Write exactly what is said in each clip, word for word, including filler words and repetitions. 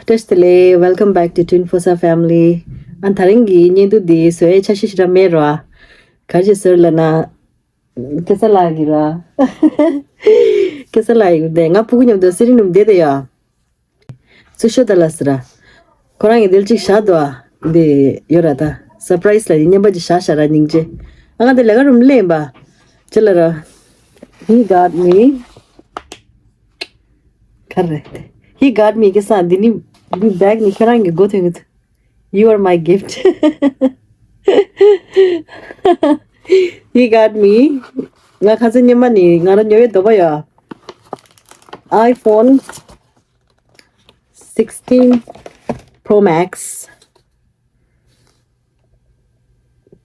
བཀྲ་ཤིས་བདེ་ལེགས། Welcome back to Twin Fosa family. ཨ་ད་རིང་གི་བརྙན་ཐུང་འདི་བཟོ་ཡའི་འཆར་གཞི་ཞེ་དྲག་མེད་ར། ག་རེ་བཟོས་ལབ་ན། སྐལ་བཟང་ལགས་ཀྱིས་ར། སྐལ་བཟང་ལགས་ཡིན་ཏེ་ང་ཕྲུ་གུ་མཉམ་དུ་སི་རི་ནུམ་བསྡད་དེ་ཡ། ཚུར་ཤོག་ད་ལ་ཟེར་ར། ཁོ་རང་གི་དེ་ལ་གཅིག་བཞག་འདུག་ཨ། འདི་ཡོད་ར་ད། སར་པ་རའི་སི་ལ་ཡིན་སྙམ་པ་ཅིག་བཞག་བཞག་ར་སྙིང་རྗེ། ཨ་ང་དེ་ལས་ཀ་རུམ་སླེབས་ཡིན་པ། ཅི་ལ་ར། He got me. ག་རེ། He got me སྐལ་བཟང་འདི་ནི། འདི་བེག་ནི་ཁྱོད་རང་གི་མགོ་ཐོན་གི། You are my gift. He got me. ང་ཁ་སང་ཉི་མ་ནི་ང་རང་ཉོ་བའི་འདོད་པ་ཡོད། iPhone sixteen Pro Max.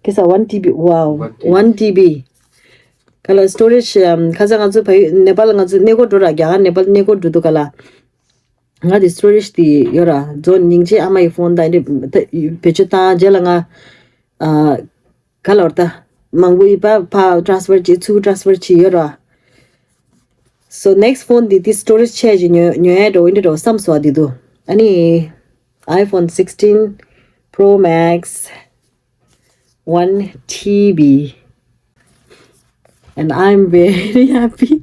སྐལ་བཟང་one T B. Wow. One T B. One T B. ག་ལ་སི་ཊོ་རེཇ་ཁ་སང་ང་ཚོ་ཕ་ཡུལ་ནེ་པཱལ་ང་ཚོ་གནས་སྐོར་འགྲོ་ར་རྒྱ་གར་ནེ་པཱལ་གནས་སྐོར་འགྲོ་དུས་ག་ལ། ང་དེ་སི་ཊོ་རེཇ་དེ་ཡོད་ར། རྫོང་སྙིང་རྗེ་ཨ་མ་ཡི་ཕོན་དང་དེ་བེད་སྤྱོད་བཏང་རྗེས་ལ་ང་ཨ་ག་ལ་བར་ད་མང་པོ་ཡི་པ་ཕ་ཊ་རན་སི་ཕར་བྱེད་ཚུར་ཊ་རན་སི་ཕར་བྱེད་ཡོད་ར། So next phone དེ་དེ་སི་ཊོ་རེཇ་ཆེ་ཞིག་ཉོ་ཉོ་ཡ་འགྲོ་འདི་འགྲོ་བསམ་སོང་དེ་དུ། ཨ་ནི་iPhone sixteen Pro Max one T B. And I'm very happy.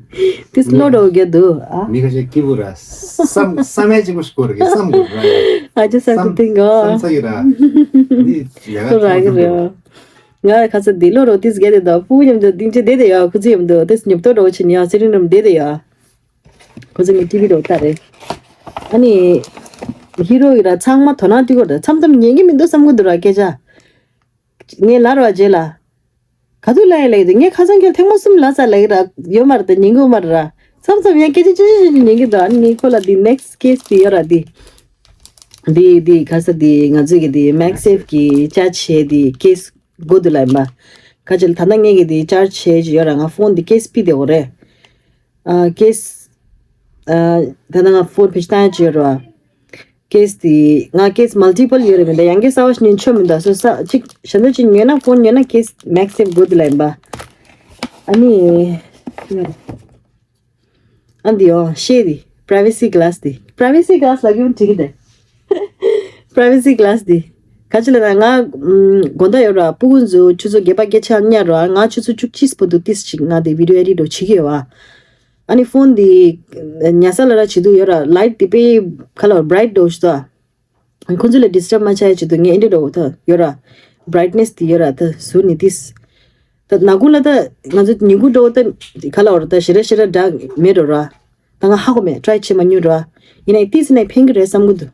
This load of gedu. Ah. མི་ཁ་ཤས་སྐྱིད་པོ་ར། བསམ་བསམ་ཡས་གཅིག་པོ་ཞིག་དགོས་རེད་གི་བསམ་དགོས་ར། I just have to think. Oh. བསམ་ས་ཡོད་ར། འདི་ཡ་ག་ར་གི་རེད། ང་ཁ་ཚ་འདི་ལོ་རོ་ཏིས་གེ་དེ་དོ་ཕུ་ཉམ་དུ་ཏིང་ཅེ་དེ་དེ་ཡ་ཁུ་ཚི་ཡམ་དུ་ཏིས་ཉོབ་ཏོ་རོ་ཆི་ཉ་སི་རི་ནམ་དེ་དེ་ཡ། ཁུ་ཚི་ངི་ཊི་བི་རོ་ཏ་རེ། ཨ་ནི་ཧི་རོ་ཡི་ར་ཚང་མ་དོ་སྣང་ཏི་གོ་ར་མཚམས་མཚམས་ཉན་གི་མི་འདུག་བསམ་གི་འདུག་ར་སྐད་ཆ། ངས་ལབ་རོགས་བྱེད་ལ། ག་དུས་ལབ་ཡིན་ལབ་ཡིན་དུས་ངས་ཁ་སང་ཁྱོད་ཐེངས་མ་གསུམ་ལབ་ཚར་ལབ་ཡིན་ར་ཡོད་མ་རེད་དེ་ཉན་གི་ཡོད་མ་རེད་ར། མཚམས་མཚམས་ཡང་སྐད་ཆ་ཅི་ཞིག་ཞིག་ཉན་གི་འདུག་ཨ་ནི་ངས་ཁོ་ལ་འདི་next case དེ་ཡོད་ར་འདི། འདི་འདི་ཁ་ས་འདི་ང་ཚོས་ཀྱི་འདི་MagSafe གི་ཅར་ཇི་བྱས་འདི་case དགོས་འདུག་ལབ་ཡིན་པ། ཁ་ཅིག་ལ་ད་ལྟ་ངས་ཀྱི་འདི་ཅར་ཇི་བྱས་ཅིག་ཡོད་ར་ང་ཕོན་འདི་case ཕུད་དེ་འོ་རེད། ཨ་case ཨ་ད་ལྟ་ང་ཕོན་བེད་སྤྱོད་བཏང་ཡ་ཅིག་ཡོད་ར། case དེ་ང་case multiple ཡོད་རེད་མི་འདུག་ཡང་གི་གསར་བ་ཞིག་ཉོས་ཆོག་མི་འདུག་སོ་ས་གཅིག་གཞན་དོན་གཅིག་ཉོས་ན་ཕོན་ཉོས་ན་case MagSafe དགོས་འདུག་ལབ་ཡིན་པ། ཨ་ནི་ཨ་འདི་ཨོ་ཤེས་དེ་privacy glass དེ་privacy glass ལ་གི་འོན་འགྲིག་གི་འདུག privacy glass དེ་ག་ཅི་ལ་ན་ང་དགོང་དག་ཡོད་ར་སྤུ་གུ་ཚོ་ཆུ་ཚོད་བརྒྱད་པ་བརྒྱད་ཆགས་ཉར་ར་ང་ཆུ་ཚོད་བཅུ་གཅིག་བར་དུ་ཏིས་ཅིག་ང་དེ་video edit འགྲོ་བྱེད་ཀྱི་ཡོད་བ། ཨ་ནི་ཕོན་འདི་ཉལ་ས་ལ་ར་བྱེད་དུ་ཡོད་ར་light འདི་དཔེ་ཁ་ལ་bright འགྲོ་ཞུ་ད། ཁོང་ཚོ་ལ་disturb མ་བྱ་ཡ་ཆེད་དུ་ངས་ཨེ་འདྲ་འགྲོ་ད་ཡོད་ར། brightness འདི་ཡོད་ར་ད་ཟུར་ནི་ཏིས། ད་ནག་ཁུང་ལ་ད་ང་ཚོ་ཉིན་གུང་འགྲོ་ད་ཁ་ལ་བར་ད་ཞེ་ར་ཞེ་ར་འདྲ་མེད་འགྲོ་ར། ད་ང་ཧ་གོ་མེད་try བྱེད་མ་མྱོང་ར། ཡིན་ནའི་ཏིས་ནས་ཕན་གི་རེད་བསམ་གི་འདུག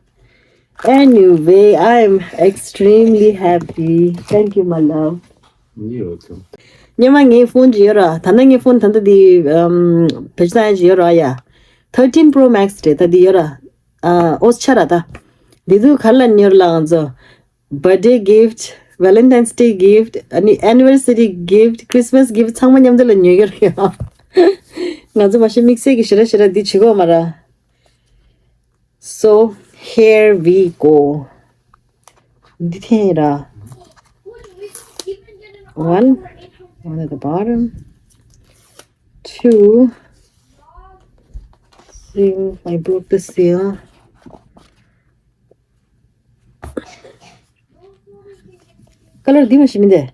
Anyway, I am extremely happy. Thank you, my love. You're welcome. སྔོན་མ་ངའི་ཕོན་ཅིག་ཡོད་ར། ད་ལྟ་ངའི་ཕོན་ད་ལྟ་འདི་ཨམ་བེད་སྤྱོད་བཏང་ཡ་ཅིག་ཡོད་ར་ཡ། thirteen Pro Max རེད་ད་འདི་ཡོད་ར། ཨ་ཨོ་ཆ་ར་ད། འདི་ཚོ་ག་ལ་ཉོར་ལ་ང་ཚོ། Birthday gift, Valentine's Day gift, ཨ་ནི་anniversary gift, Christmas gift ཚང་མ་མཉམ་དུ་ལ་ཉོ་གི་རེད་ཡ། ང་ཚོ་མ་གཞི་དམིགས་བསལ་གྱི་ཞེ་དྲག་ཞེ་དྲག་འདི་བྱེད་དགོས་མ་ར། So here we go. འདི་འཐེན་ར། One, one at the bottom. Two, seal. I broke the seal. Color འདི་མ་ཤེས་མི་འདི།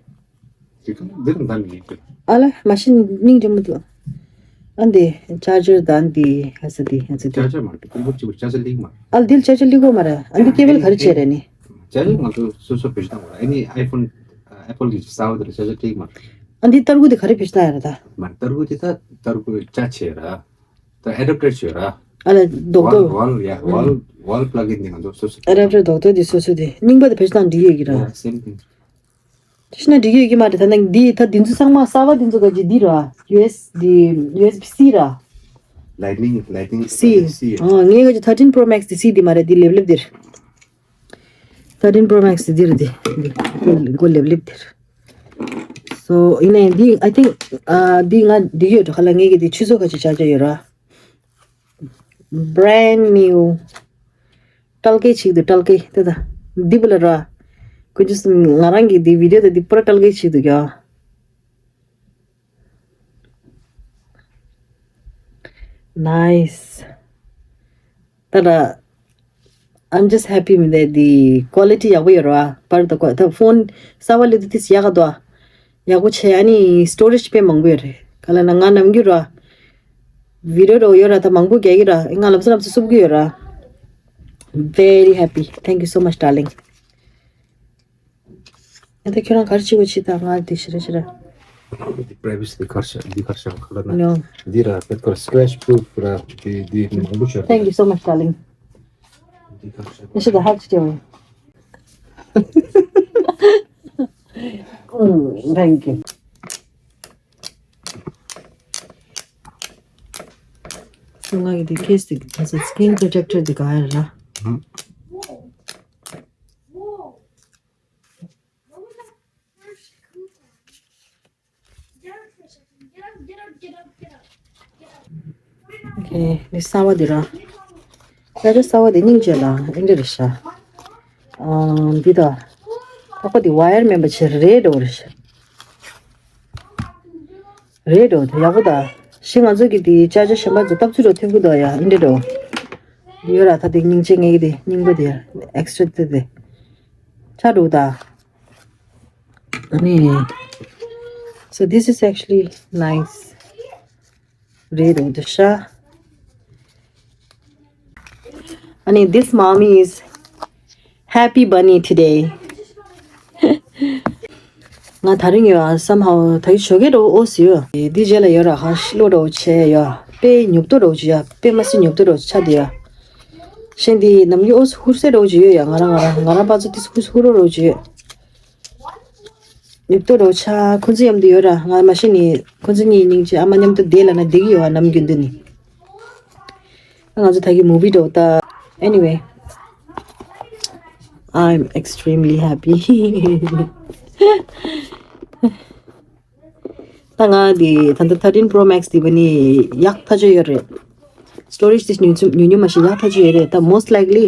འདི་གང་འདི་གང་འདི་མི་ཤེས། ཨ་ལ་མ་ཤེས་སྙིང་རྗེ་མོ་འདུག་ཨ་འདི་charger དང་འདི་ཧ་ས་འདི་ཧ་ས་འདི། charger མ་རེད། ཀུན་པོ་གཅིག་པུ་charger ལིག་མ་རེད། ཨ་འདི་charger ལིག་གོ་མ་རེད། ཨ་འདི་cable ག་རེ་བྱས་རེད་ནི། charger ང་ཚོ་སོ་སོ་བེད་སྤྱོད་བཏང་བ་རེད། ཨ་ནི་iPhone Apple གི་གསར་པ་དེ་ལ་charger ལིག་མ་རེད། ཨ་འདི་ཏར་གུ་དེ་ག་རེ་བེད་སྤྱོད་བཏང་ཡ་རེད་ད། མ་རེད་ཏར་གུ་དེ་ད་ཏར་གུ་charge བྱས་ར། ད་adapter བྱོས་ར། ཨ་ལ་རྡོག་རྡོག wall wall yeah wall wall plug in དེ་ང་ཚོ་སོ་སོ། adapter རྡོག་རྡོག་དེ་སོ་སོ་དེ་རྙིང་པ་དེ་བེད་སྤྱོད་བཏང་འགྲིག་ཡོད་ཀྱི་ར། yeah same thing. དེ་ཤི་ན་འགྲིག་ཡོད་ཀྱི་མ་རེད། ད་ནང་འདི་ད་འདི་ཚོ་ཚང་མ་གསར་པ་འདི་ཚོ་ག་ཅི་འདི་ར། ཡུ་ཨེས་འདི་ཡུ་ཨེས་བི་སི་ར། Lightning Lightning C C ཨ་ངས་ག་ཅི་thirteen Pro Max དེ་C དེ་མ་རེད། འདི་ལེབ་ལེབ་དེ་རེད། thirteen Pro Max དེ་འདི་རེད། དེ་མགོ་ལེབ་ལེབ་དེ་རེད། So ཡིན་ནའི་འདི་I think ཨ་འདི་ང་འདི་ཡོད་འགྲོ་ཁ་ལ་ངས་གི་འདི་ཆུ་ཚོད་ག་ཅི་ཆ་ཆ་ཡོད་ར། Brand new. ཏལ་ཀེ་ཆིག་ཏུ་ཏལ་ཀེ་དེ་ད་འདི་བུ་ལ་ར། ཀུན་ཅི་སུ་ང་རང་གི་འདི་བི་ཌིའོ་དེ་འདི་པུ་ར་ཏལ་ཀེ་ཆིག་ཏུ་གྱ། Nice. ད་ལ། I'm just happy with that. The quality ཡག་པོ་ཡོད་ར། པར་ད་ཀོ་ད་ཕོན་གསར་པ་ལས་དུ་ཏིས་ཡག་ག་དོ། ཡག་པོ་ཆེ། ཨ་ནི་སི་ཊོ་རེཇ་དཔེ་མང་པོ་ཡོད་རེད། ག་ལ་ན་ང་ནམ་རྒྱུན་ར། བི་ཌི་ཡོ་རོ་ཡོད་ར། ད་མང་པོ་རྒྱག་གི་ར། ང་ལམ་སེ་ལམ་སེ་སུབ་གི་ཡོད་ར། Very happy. Thank you so much, darling. ཨ་ད་ཁྱོད་རང་ག་རེ་བྱེད་དགོས་ཆེ་ད། ང་དེ་ཤི་ར་ཤི་ར། འདི་པ་རའི་ཝེ་སི་འདི་གར་ཤ་འདི་གར་ཤ་ཁ་ལ་ན། No. འདི་ར་པེད་ཀར་སི་ཀེ་རེ་ཆི་པུ་རུབ་ར། འདི་འདི་མང་པོ་ཤ། Thank you so much, darling. འདི་གར་ཤ། This is the hard story. Mm, thank you. So ང་གི་འདི་ཁེ་སི་འདི་ག་ས་སི་ཀིན་པྲོ་ཊེག་ཊར་འདི་ག་ཡ་ར། ཧུམ། ཨོ་ཁེ། འདི་གསར་པ་འདི་ར། ད་ཆ་གསར་པ་འདི་སྙིང་རྗེ་ལ་ཨིན་འདྲ་རེད་ཤག་ཨ་འདི་ད། ཨོ་ཁེ། འདི་ཝ་ཡར་མེན་པ་ཆེ་རེད་འགྲོ་རེད་ཤག་རེད་འགྲོ། དེ་ཡག་པོ་ད། ཤི་ང་ཚོ་གི་འདི་ཅ་ཅ་གཞན་པ་ཚོ་སྟབས་ཚུལ་རོ་ཐོན་གི་འདུག་ཡ། ཨིན་འདྲ་འགྲོ། འདི་ཡོད་ར། ད་འདི་སྙིང་རྗེ་ངེད་ཀྱི་འདི་སྙིང་པོ་འདི་ཨེག་སི་ཊྲ་འདི་འདི་ཆ་འགྲོ་ད། ཨ་ནི། So this is actually nice. རེད་འདུག་ཤག་ཨ་ནི། This mommy is happy bunny today. ང་ད་རིང་ཡོད་ཨ། སམ་ཧའུ་ད་ཡི་ཞོགས་ཀས་འགྲོ་ཨོ་སི་ཡོད། འདི་རྗེས་ལ་ཡོད་ར། ཧ་ཤི་ལོ་འགྲོ་ཆེ་ཡོད། དཔེ་ཉོབ་ཏོ་འགྲོ་ཅི་ཡ། དཔེ་མ་སྲིད་ཉོབ་ཏོ་འགྲོ་ཆ་འདི་ཡ། ཤེས་འདི་ནམ་རྒྱུན་ཨོ་སི་ཧུར་སེ་འགྲོ་ཅི་ཡོད་ཡ། ང་རང་ང་རང་ང་རང་པ་ཚོ་ཏིས་ཧུར་ཧུར་རོ་འགྲོ་ཅི་ཡོད། ཡུག་ཏོ་རོ་ཆ་ཁོ་ཚོ་མཉམ་དུ་ཡོད་ར། ང་མ་ཤི་ནི་ཁོ་ཚོ་གཉིས་སྙིང་རྗེ། ཨ་མ་མཉམ་དུ་བསྡད་ལ་ན་བསྡད་ཀྱི་ཡོད་ཨ། ནམ་རྒྱུན་དུ་ནི། ང་ཚོ་ད་གི་མུ་བི་འགྲོ་ད། Anyway, I'm extremely happy. ད་ང་དེ་ད་ལྟ་thirteen Pro Max དེ་བ་ནི་ཡག་ཐག་ཆོད་ཡོད་རེད། སི་ཊོ་རེཇ་དེ་ཉུང་ཉུང་ཉུང་མ་ཤི་ཡག་ཐག་ཆོད་ཡོད་རེད། ད་most likely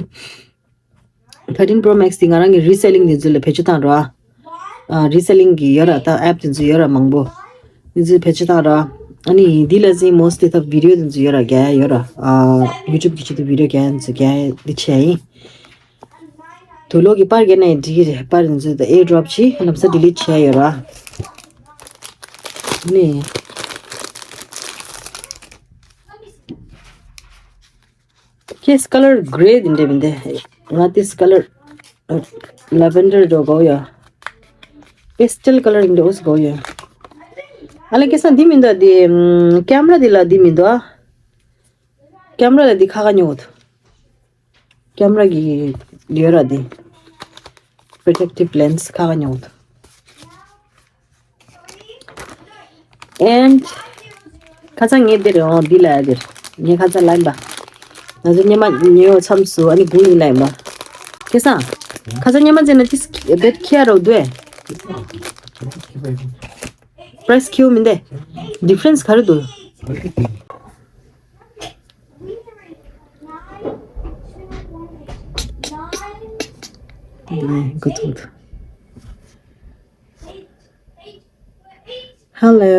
thirteen Pro Max དེ་ང་རང་གི་རི་སེ་ལིང་དེ་ཚོ་ལ་བེད་སྤྱོད་བཏང་རོགས་ཨ། རི་སེ་ལིང་གི་ཡོད་ར། ད་ཨེབ་དེ་ཚོ་ཡོད་ར་མང་པོ། དེ་ཚོ་བེད་སྤྱོད་བཏང་རོགས་ཨ། ཨ་ནི་འདི་ལ་ཟིན་མོ་སི་དེ་ད་བི་ཌི་ཡོ་དེ་ཚོ་ཡོད་ར་རྒྱ་ཡོད་ར། ཨ་ཡུ་ཊུབ་གི་ཆེད་དུ་བི་ཌི་ཡོ་རྒྱ་དེ་ཚོ་རྒྱ་འདི་བྱས་ཡིན། དུག་ལོག་གི་པར་རྒྱ་ནས་འགྲིག་གི་རེད། པར་དེ་ཚོ་ད་ཨེར་ཌོབ་བྱས་ལམ་སང་ཌི་ལིཊ་བྱས་ཡོད་ར། ཨ་ནི། ཁྱེད་ཀ་ལར་གྷེ་རེ་འདི་འདྲ་མི་འདུག་ང་དེ་ཀ་ལར་ལ་བེན་ཌར་འགྲོ་དགོས་ཡ། པེ་སི་ཊལ་ཀ་ལར་འདི་འོས་དགོས་ཡ། ཨ་ལ་སྐལ་བཟང་འདི་མི་འདུག་འདི་ཀེམ་ར་འདི་ལ་འདི་མི་འདུག་ཀེམ་ར་ལ་འདི་ཁ་ཁ་ཉོ་འོ། ཀེམ་ར་གི་ཡོད་ར་འདི། པྲོ་ཊེག་ཊིབ་ལེན་སི་ཁ་ཁ་ཉོ་འོ། And ཁ་སང་ངས་འདིར་འོང་འདི་ལ་འདིར་ངས་ཁ་སང་ལན་པ། ང་ཚོ་སྙེ་མ་ཉོ་མཚམས་སུ་ཨ་ནི་བུ་ཡིན་ལན་པ། ཁ་སང་། ཁ་སང་སྙེ་མ་ཟེར་ན་ཏིས་བེད་ཁྱེར་རོ་འདུག་ཨེ། པྲའི་སི་ཁྱེར་མི་འདུག་ཌི་ཕ་རེན་སི་ག་རེ་འདུག་འདི་ནས་གོ་ཐུབ་འདུག Hello.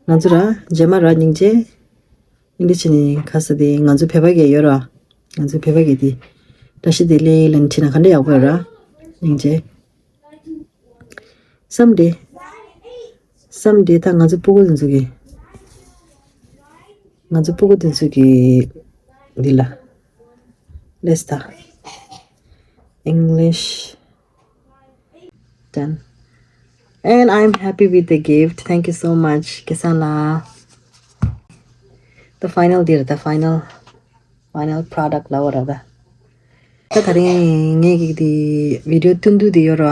ང་ཚོ་ར་རྗེས་མ་ར་སྙིང་རྗེ། ཨིན་དི་ཆི་ནི་ཁ་ས་དེ་ང་ཚོ་བོད་པ་གས་ཡོད་ར། ང་ཚོ་བོད་པ་གས་དེ་བཀྲ་ཤིས་བདེ་ལེགས་ལན་ཁྲིད་ན་ག་འདྲ་ཡག་པོ་ཡོད་ར། སྙིང་རྗེ། བསམ་བདེ། བསམ་བདེ། ད་ང་ཚོ་སྤུ་གུ་དེ་ཚོ་གི། ང་ཚོ་སྤུ་གུ་དེ་ཚོ་གི་འདི་ལ། Let's start. English. Done. And I'm happy with the gift. Thank you so much, Kisana. The final, dear, the final, final product ལབ་ར་ད། ད་དེ་རིང་ངས་ཀྱི་དེ་བི་ཌི་ཡོ་སྟོན་དུས་དེ་ཡོད་ར།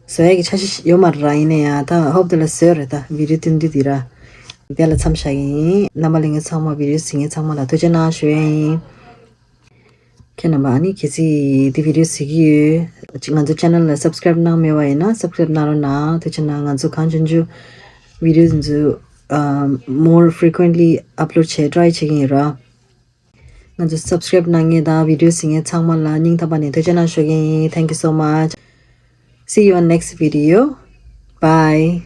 བཟོ་ཡ་གི་འཆར་གཞི་ཡོད་མ་རེད་ར། ཡིན་ན་ཡང་ད་ཧོབ་དེ་ལ་བཟོས་རེད། ད་བི་ཌི་ཡོ་སྟོན་དུས་དེ་ར། དེ་ལ་མཚམས་བཞག་གི་ཡིན། རྣམ་པ་ལྷན་རྒྱས་ཚང་མ་བི་ཌི་ཡོ་གཟིགས་མཁན་ཚང་མ་ལ་ཐུགས་རྗེ་གནང་ཞུ་ཡ་ཡིན། ཁྱེད་རྣམ་པ་ཨ་ནི་གལ་སྲིད་འདི་བི་ཌི་ཡོ་གཟིགས་ཀྱི་ཡོད། ང་ཚོ་ཆེ་ནལ་ལ་སབ་སི་ཀ་རེབ་གནང་མེད་པ་ཡིན་ན་སབ་སི་ཀ་རེབ་གནང་རོགས་གནང་། ཐུགས་རྗེ་གནང་། ང་ཚོ་གང་བྱུང་བྱུང་བི་ཌི་ཡོ་འདི་ཚོ་more frequently upload བྱེད་ཊ་རའི་བྱེད་ཀྱི་ཡིན་ར། ང་ཚོ་སབ་སི་ཀ་རེབ་གནང་མཁན་དང་བི་ཌི་ཡོ་གཟིགས་མཁན་ཚང་མ་ལ་སྙིང་ཐག་པ་ནས་ཐུགས་རྗེ་གནང་ཞུ་གི་ཡིན། Thank you so much. See you on next video. Bye.